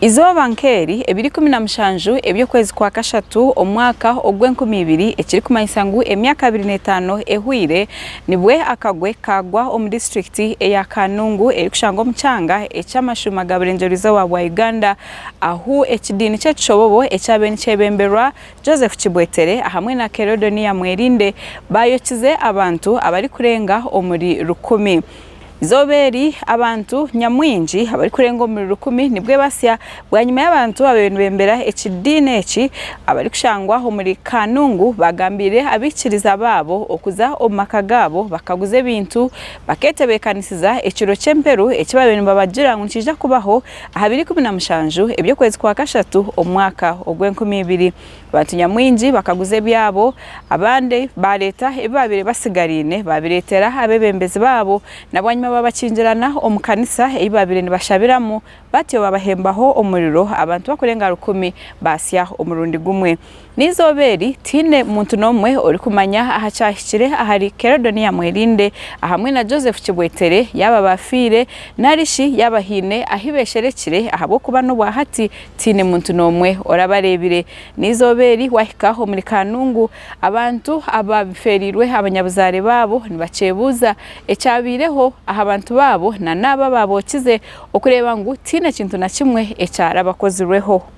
Eizooba nk'eri, ebiro 17 eby'okwezi kwa kashatu omwaka ogw'enkumi ibiri, ekirikumanyisa ngu emyaka abiri n'etaano ehweire, nibwe akagwe kaagwa omu disiturikiti eya Kanungu erikushangwa omu kyanga eky'amashuuma ga Burengyerwa-izooba bwa Uganda ahu ekidiini ky'ekishobobo ekyabaire nikyebemberwa Joseph Kibwetere ahamwe na Keredonia Mwerinde baayokize abantu abarikurenga omuri rukumi. Eizooba eri, abantu nyamwingi abarikurenga omuri rukumi nibwe basya bwanyima y'abantu ababaire nibembera ekidiini eki abarikushangwa omuri Kanungu bagambiire abaikiriza baabo okuza omu maka gaabo bakaguza ebintu baketebekanisiza ekiro ky'emperu eki babaire nibabagira ngu nikiija kubaho aha biro 17 eby'okwezi kwa kashatu omu mwaka ogw'enkumi ibiri. Abantu nyamwingi bakaguza ebyabo, abandi baareeta ebi baabaire batsigariine baabireetera abeebembezi baabo, na bwanyima baabakingirana omu kanisa ei baabaire nibashabiramu, batyo baabahembaho omuriro, abantu bakurenga rukumi baasya omurundi gumwe. N'eizooba eri, tihaine muntu n'omwe orikumanya aha kyahikire ahari Keredonia Mwerinde ahamwe na Joseph Kibwetere yaaba baafiire nari shi yaaba haine ahi beesherekire ahabw'okuba n'obwa hati Tihaine muntu n'omwe orabareebire. N'eizooba eri waahika omuri Kanungu, abantu abafeereirwe abanyabuzaare baabo nibakyebuuza ekyabaireho aha bantu baabo na n'abo abaabokize okureeba ngu tihaine kintu na kimwe ekyarabakozirweho.